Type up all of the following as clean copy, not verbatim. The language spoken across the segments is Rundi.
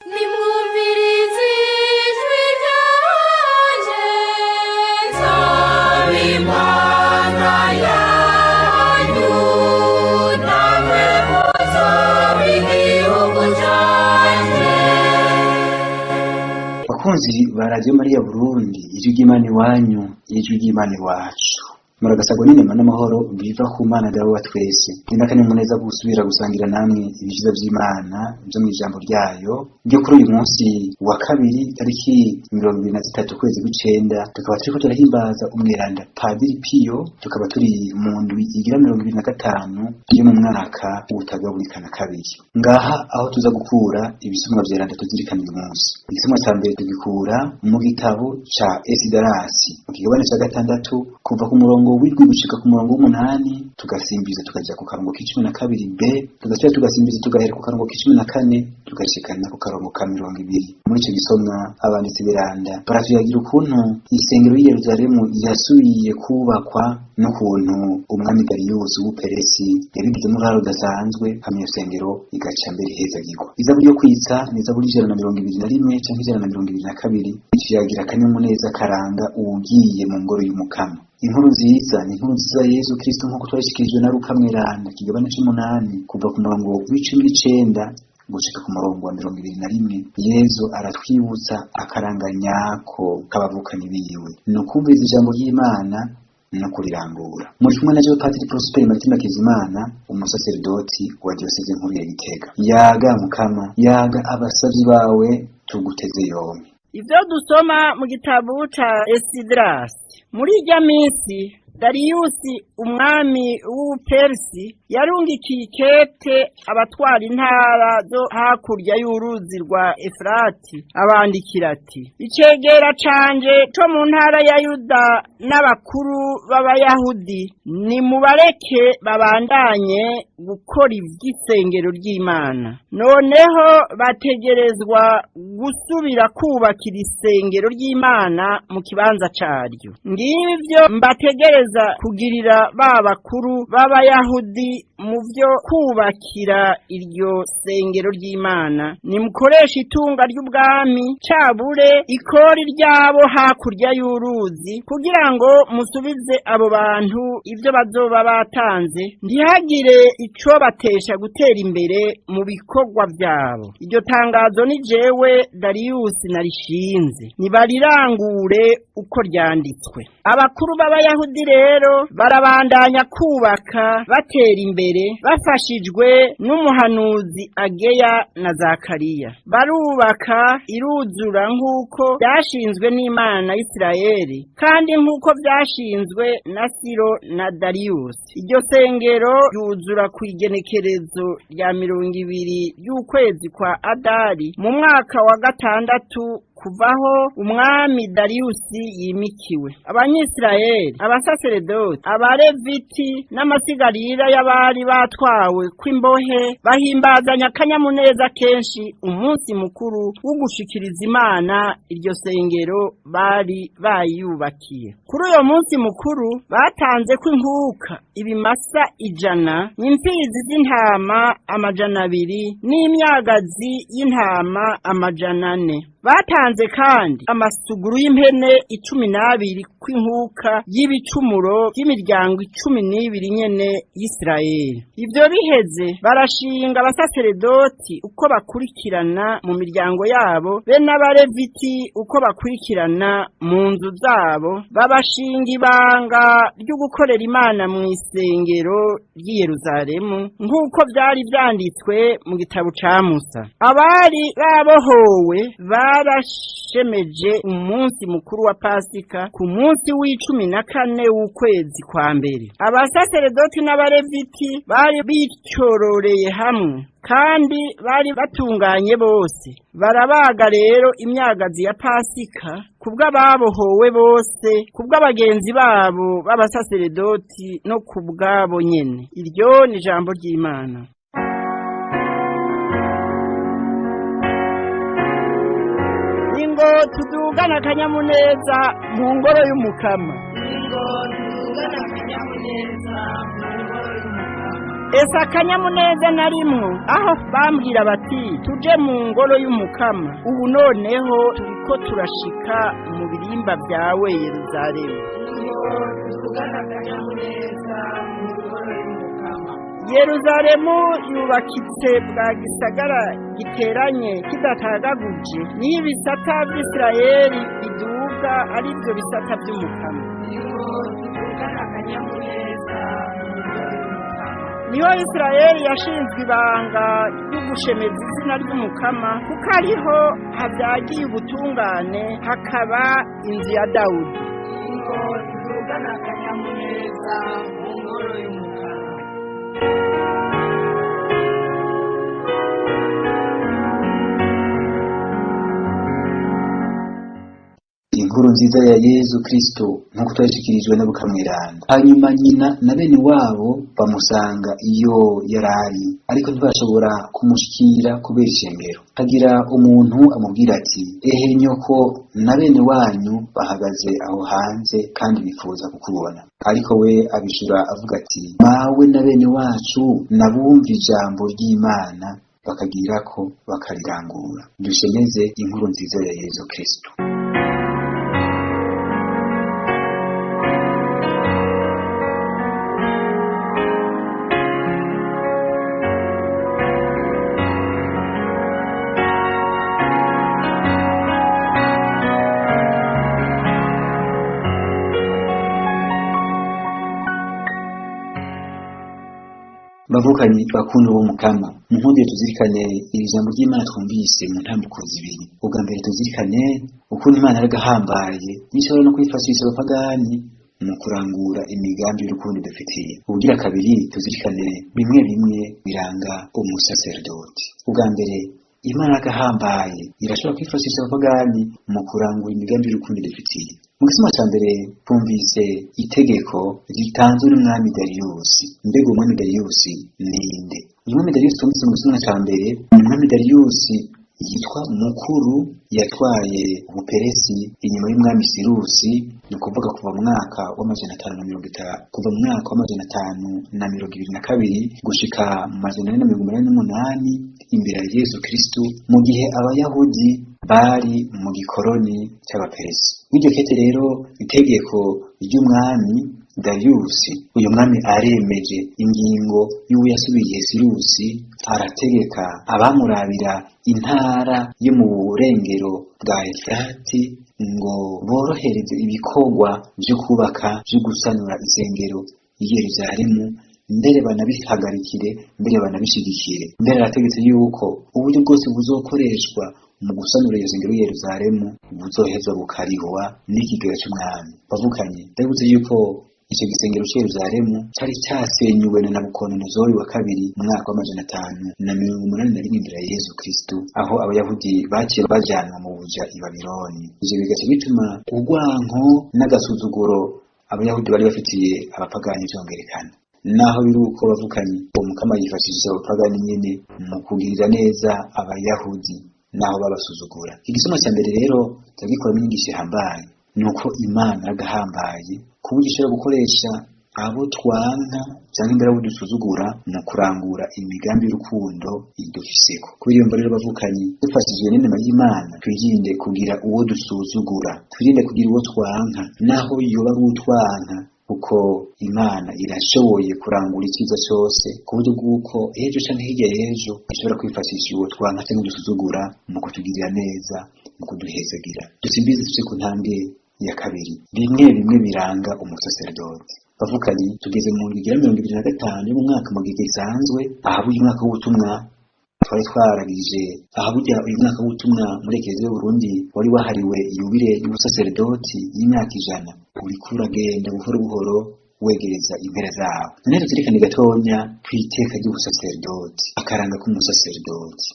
Nimwumvirize ijwi ryanje, nsaba Imana yanyu, namwe muzoba igihugu canje. Bakunzi ba Radiyo Mariya Burundi, ijwi ry'Imana iwanyu, ijwi ry'Imana iwacu, muragasagwa n'inema n'amahoro biva ku Mana Dawe wa twese. Ni n'akanyamuneza gusubira gusangira namwe ibyiza vy'Imana vyo mw'ijambo ryayo ryo kuri uyu munsi wa kabiri, tariki 23 ukwezi kw'icenda. Tukaba turiko turahimbaza umweranda Padiri Piyo, tukaba turi mu ndwi igira 25 yo mu mwaka w'ubutagaburikana kabiri. Ngaha aho tuza gukura ibisomwa vyeranda tuzirikana uyu munsi. Igisomwa ca mbere tugikura mu gitabo ca Esidarasi, mu kigabane ca gatandatu, kuva ku murongo w'indwi gushika ku murongo w'umunani, tugasimbiza tukaja ku karongo k'12 b, tugasubira tugasimbiza tugahera ku karongo k'14, tugashikana ku karongo ka 20. Muri ico gisomwa, abanditsi beranda baratuyagira ukuntu isengero y'i Yerusalemu yasubiye kubakwa n'ukuntu umwami Dariyusi w'Uperesi yabigizemo uruhare rudasanzwe, hamwe iyo sengero igaca mbere ihezagirwa. Izaburi yo kwitsa ni izaburi 121 canke 122, ituyagira akanyamuneza karanga uwugiye mu ngoro y'Umukama. Inkuru nziza ni inkuru nziza ya Yezu Kristo nk'uko twayishikirijwe na Luka mweranda, kigabane c'umunani, kuva ku murongo w'19 gushika ku murongo wa 21. Yezu aratwibutsa akaranga nyako k'abavukanyi biwe, ni ukumviriza ijambo ry'Imana no kurirangura. Muri kumwe na jewe Padiri Prosper Martin Hakizimana, umusaseredoti wa diyoseze nkuru ya Gitega. Yaga Mukama, yaga abasavyi bawe tuguteze yompi. Ivyo dusoma mu gitabo ca Esidrasi. Muri irya minsi, Dariyusi umwami w'Ubuperisi yarungikiye ikete abatwara intara zo hakurya y'uruzi rwa Efurati, abandikira ati: "Icegera canje co mu ntara ya Yuda n'abakuru b'Abayahudi, nimubareke babandanye gukora ivy'isengero ry'Imana. Noneho bategerezwa gusubira kubakira isengero ry'Imana mu kibanza caryo. Ngivyo mbategereza kugirira ba bakuru b'Abayahudi mu vyo kubakira iryo sengero ry'Imana: nimukoreshe itunga ry'ubwami, cabure ikori ryabo hakurya y'uruzi, kugira ngo musubize abo bantu ivyo bazoba batanze, ntihagire ico batesha gutera imbere mu bikorwa vyabo. Iryo tangazo ni jewe Dariyusi narishinze, nibarirangure uko ryanditswe." Abakuru b'Abayahudi rero barabandanya kubaka batera imbere, bafashijwe n'umuhanuzi Ageya na Zakariya. Barubaka iruzura nk'uko byashinzwe n'Imana y'Isirayeli, kandi nk'uko byashinzwe na Siro na Dariyusi. Iryo sengero ryuzura ku igenekerezo rya 20 ry'ukwezi kwa Adari, mu mwaka wa gatandatu kuvaho umwami Dariyusi yimikiwe. Abanyisirayeli, abasaseredoti, abareviti n'amasigarira y'abari batwawe kw'imbohe bahimbazanya akanyamuneza kenshi umunsi mukuru wo gushikiriza Imana iryo sengero bari bayubakiye. Kuri uyo munsi mukuru batanze kw'inkuka ibimasa 100, n'imfizi z'intama 200, n'imyagazi y'intama 400. Batanze kandi amasuguru y'impene 12 kw'inkuka y'ibicumuro by'imiryango 12 nyene y'Isirayeli. Ivyo biheze, barashinga abasaseredoti uko bakurikirana mu miryango yabo, be n'abareviti uko bakurikirana mu nzu zabo, babashinga ibanga ryo gukorera Imana mu isengero ry'i Yeruzalemu, nk'uko vyari vyanditswe mu gitabo ca Musa. Abari babohowe barashemeje umunsi mukuru wa Pasika ku munsi w'14 w'ukwezi kwa mbere. Abasaseredoti n'abareviti bari bicyororeye hamwe kandi bari batunganye bose. Barabaga rero imyagazi ya Pasika kubw'ababohowe bose, kubw'abagenzi babo b'abasaseredoti, no kubw'abo nyene. Iryo ni ijambo ry'Imana. Ingo tudugana akanyamuneza mu ngoro y'Umukama. Ingo tudugana akanyamuneza mu ngoro y'Umukama. Ese akanyamuneza narimwo aho bambwira bati tuje mu ngoro y'umukama, ubu noneho turiko turashika mu birimba byawe Yeruzalemu. Tuvugana akanyamuneza mu ngoro y'umukama. Yeruzalemu yubakitse bwa gisagara giteranye kidatagaguje, niho ibisata vy'Isirayeli biduga ari vyo bisata vy'umukama. Tuvugana akanyamuneza mu ngoro y'umukama. Niho Isirayeli yashinzwe ibanga ryo gushemeza izina ry'umukama, kuko ariho havyagiye ubutungane hakaba inzu ya Dawudi. Tuvugana akanyamuneza mu ngoro y'umukama. Inkuru nziza ya Yezu Kristo nk'uko twayishikirijwe na Bukamwiranda. Hanyuma nyina na bene wabo bamusanga iyo yarari, ariko ntibashobora kumushikira kubera ishengero. Hagira umuntu amubwira ati: ehe nyoko na bene wanyu bahagaze aho hanze kandi bifuza kukubona. Ariko we abishura avuga ati: mawe na bene wacu nabumva ijambo ry'Imana bakagirako bakarirangura. Dushemeze inkuru nziza ya Yezu Kristo. Bavukanyi bakunda bo mukama, munkundire tuzirikane iri jambo ry'Imana twumvise mu ntambuko zibiri. Ubwa mbere tuzirikane ukuntu Imana yaragahambaye nishobora no kwifashisha abapagani mu kurangura imigambi y'urukundo dufitiye. Ubugira kabiri tuzirikane bimwe bimwe biranga umusaserdoti. Ubwa mbere Imana yaragahambaye irashobora kwifashisha abapagani mu kurangura imigambi y'urukundo dufitiye. Mu gisoma ca mbere twumvise itegeko ritanzwe n'umwami Dariusi. Mbega umwami Dariusi ninde? Uyu mwami Dariusi twumvise mu gisoma ca mbere ni umwami Dariusi yitwa mukuru, yatwaye ubuperesi inyuma y'umwami Sirusi, ni ukuvuga kuva mu mwaka w'550, kuva mu mwaka w'522 gushika mu 488 imbere ya Yezu Kristu, mu gihe abayahudi bari mu gikoroni c'abaperesi. Mw'iryo kete rero itegeko ry'umwami Dariusi, uyu mwami aremeje ingingo y'uwuyasubiye Sirusi, arategeka abamurabira intara yo mu burengero bwa Efurati ngo borohereze ibikorwa vyo kubaka, vyo gusanura isengero i Yerusalemu, mbere banabihagarikire, mbere banabishigikire. Mbere arategetse yuko uburyo bwose buzokoreshwa mu gusanura iyo sengero y'i Yerusalemu buzohezwa bukarihwa n'ikigega c'umwami. Bavukanye, ndabutse yuko ico gisengero c'i Yerusalemu cari casenyuwe na Nabukodonozori wa kabiri mu mwaka w'581 imbere ya Yezu Kristo, aho abayahudi baciye bajanwa mu buja i Babiloni. Ivyo bigaca bituma urwanko n'agasuzuguro abayahudi bari bafitiye abapagani vyongerekana. Naho biri uko bavukanye, uwo mukama yifashishije abapagani nyene mu kugirira neza abayahudi naho babasuzugura. Igisoma ca mbere rero turagikuramo inyigisho ihambaye, nuko Imana yaragahambaye ku buryo ishobora gukoresha abo twanka canke imbere abo dusuzugura mu kurangura imigambi y'urukundo idufiseko. Kubera iyo mvo rero bavukanye, dufashijwe n'inema y'Imana, twirinde kugira uwo dusuzugura, twirinde kugira uwo twanka naho yoba ari utwanka, kuko Imana irashoboye kurangura icyiza cyose ku buryo bw'uko ejo canke hirya y'ejo ishobora kwifashisha uwo twanka canke dusuzugura mu kutugirira neza, mu kuduhezagira. Dusimbize tuje ku ntambwe ya kabiri, bimwe bimwe biranga umusaserdoti. Bavukanye, tugeze mu ndwi igera 25 yo mu mwaka mu gihe gisanzwe, aha uyu mwaka w'ubutumwa twari twaragije, aha burya uyu mwaka w'ubutumwa muri Ekereziya y'Uburundi wari wahariwe yubile y'ubusaserdoti y'imyaka 100, uriko uragenda buhoro buhoro wegereza impera zawo. None tuzirikane gatonya kw'iteka ry'ubusaserdoti, akaranga k'umusaserdoti.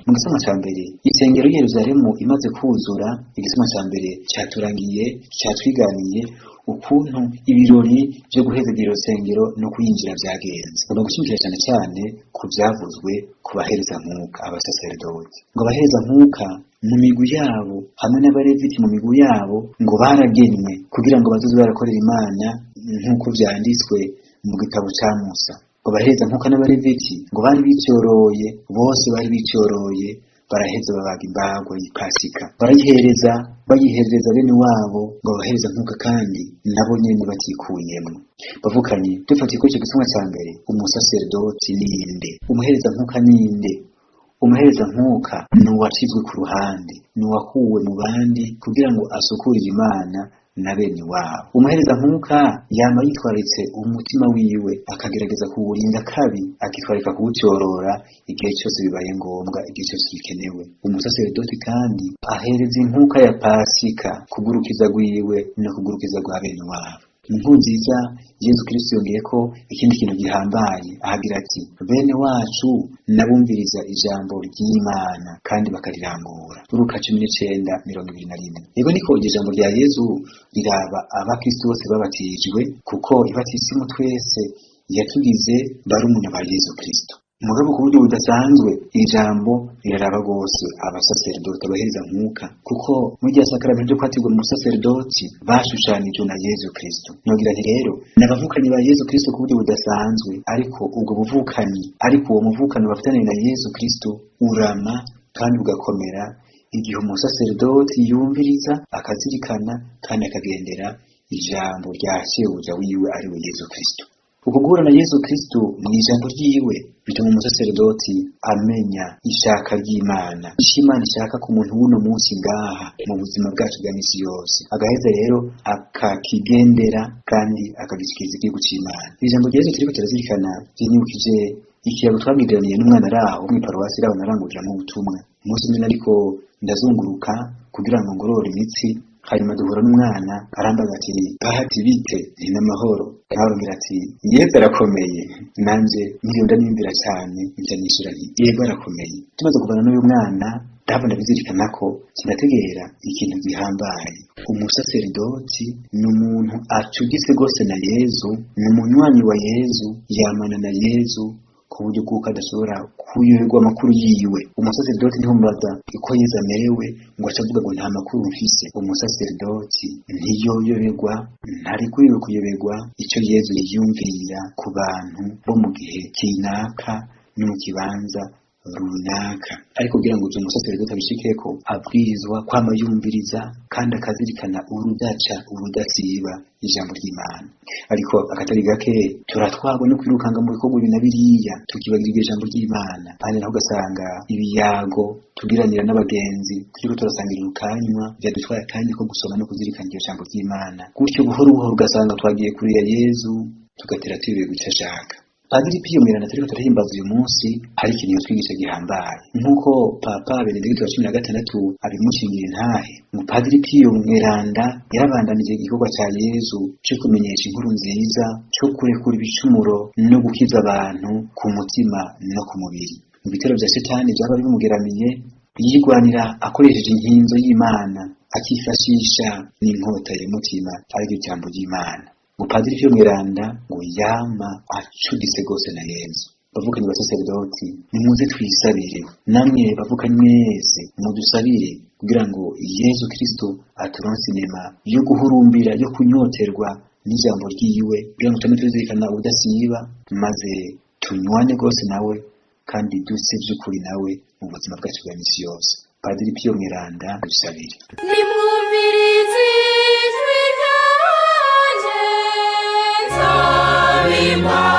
Mu gisoma ca mbere, isengero y'i Yerusalemu imaze kuzura, igisoma ca mbere caturangiye, catwiganiye ukuntu ibirori vyo guhezagira urusengero no kuyinjira vyagenze. Ngomba gushimikira cane cane ku vyavuzwe ku baherezankuka, abasaserdoti. Ngo abaherezankuka mu migwi yabo hamwe n'abareviti mu migwi yabo ngo baragenywe kugira ngo bazoze barakorera Imana nk'uko vyanditswe mu gitabo ca Musa. Ngo abahereza nkuka n'abareviti ngo bari bicyoroye, bose bari bicyoroye, baraheza babaga imbagwa y'Ipasika, barayihereza, bayihereza bene wabo. Ngo abahereza nkuka kandi nabo nyene batikuyemwo. Bavukanye, dufatiye kuri icyo gisomwa ca mbere, umusaserdoti ninde? Umuhereza nkuka ninde? Umuhereza nkuka ni uwacizwe ku ruhande, ni uwakuwe mu bandi kugira ngo asukurire Imana na bene wabo. Umuhereza nkuka yama yitwaritse umutima wiwe, akagerageza kuwurinda kabi, akitwarika kuwucyorora igihe cyose bibaye ngombwa, igihe cyose bikenewe. Umusaseredoti kandi ahereza inkuka ya Pasika kugurukiza rwiwe no kugurukiza rwa bene wabo. Inkuru nziza, Yezu Kristo yongeye ko ikindi kintu gihambaye, ahagira ati: "Bene wacu nabumviriza ijambo ry'Imana kandi bakarirangura." Luka 19:21. Yego, niko iryo jambo rya Yezu riraba abakristo bose babatijwe, kuko ibatisimu twese yatugize barumuna ba Yezu Kristo. Mugabo ku buryo budasanzwe iri jambo riraraba rwose abasaserdoti, abahereza nkuka, kuko muri rya sakaramento ryo kwatirwa mu busaserdoti bashushanijwe na Yezu Kristo. Nogira nti rero ni abavukanyi ba Yezu Kristo ku buryo budasanzwe, ariko ubwo buvukanyi, ariko uwo muvukano bafitaniye na Yezu Kristo urama kandi ugakomera igihe umusaserdoti yumviriza, akazirikana kandi akagendera ijambo rya shebuja wiwe, ari we Yezu Kristo. Uko guhura na Yezu Kristo mu ijambo ryiwe bituma umusaserdoti amenya ishaka ry'Imana, icyo Imana ishaka ku muntu w'uno munsi ngaha mu buzima bwacu bwa misi yose, agaheza rero akakigendera kandi akagishikiriza igihugu c'Imana. Ijambo rya Yezu turiko turazirikana rinyibukije ikiyago twabwiraniye n'umwana ari aho mw'iparuwasi iraho naranguriramo ubutumwa. Umunsi umwe ariko ndazunguruka kugira ngo ngorore imitsi, hanyuma duhura n'umwana, arambaza ati: "Bahati, bite?" Nti: "N'amahoro." Arambwira ati: "Yezu arakomeye." Nanje niriwe ndaniyumvira cyane, nca nishura nti: "Yego, arakomeye." Tumaze kuvana n'uyu mwana, ndabona bizirikana ko kinategera ikintu gihambaye. Umusaseridoti ni umuntu acuditse rwose na Yezu, ni umunywanyi wa Yezu, yamana na Yezu ku buryo bw'uko adashobora kuyoberwa amakuru yiwe. Umusaseridoti ntihumubaza uko Yezu amerewe ngo ace avuga ngo nta makuru mfise. Umusaseridoti ntiyoyoberwa, ntarekuriwe kuyoberwa icyo Yezu yiyumvira ku bantu bo mu gihe kinaka no mu kibanza runaka. Ariko kugira ngo uyu musaseridoti abishikeko, abwirizwa kwama yumviriza kandi akazirikana urudaca urudasiba ijambo ry'Imana. Ariko akatari gake turatwagwa no kwirukanga mu bikorwa ibi na biriya, tukibagira iryo jambo ry'Imana. Kandi naho ugasanga ibiyago tugiranira n'abagenzi turiko turasangira urukanywa byadutwaye akanya ko gusoma no kuzirikana iryo jambo ry'Imana. Gutyo buhoro buhoro ugasanga twagiye kurira Yezu, tugatera tuyobewe icyo ashaka. Padiri Piyo Mweranda turiko turahimbaza uyu munsi hari ikintu yotwigisha gihambaye, nk'uko Papa Benedikito wa 16 abimushingira intahe. Umupadiri Piyo Mweranda yarabandanije igikorwa ca Yezu co kumenyesha inkuru nziza, co kurekura ibicumuro no gukiza abantu ku mutima no ku mubiri. Mu bitero vya Shetani vyaba bimugeramiye, yigwanira akoresheje inkinzo y'Imana, akifashisha n'inkota ya mutima, ariryo jambo ry'Imana. Umupadiri Piyo Mweranda ngo yama acuditse rwose na Yezu. Bavukanyi basaseredoti, nimuze twisabire, namwe bavukanyi mwese mudusabire kugira ngo Yezu Kristo aturonse inema yo guhurumbira, yo kunyoterwa n'ijambo ryiwe, kugira ngo tume tuzirikana ubudasiba, maze tunywane rwose nawe kandi duse by'ukuri nawe mu buzima bwacu bwa misi yose. Padiri Piyo Mweranda, dusabire. Nimwumvirize ijwi ryanje, nsaba Imana.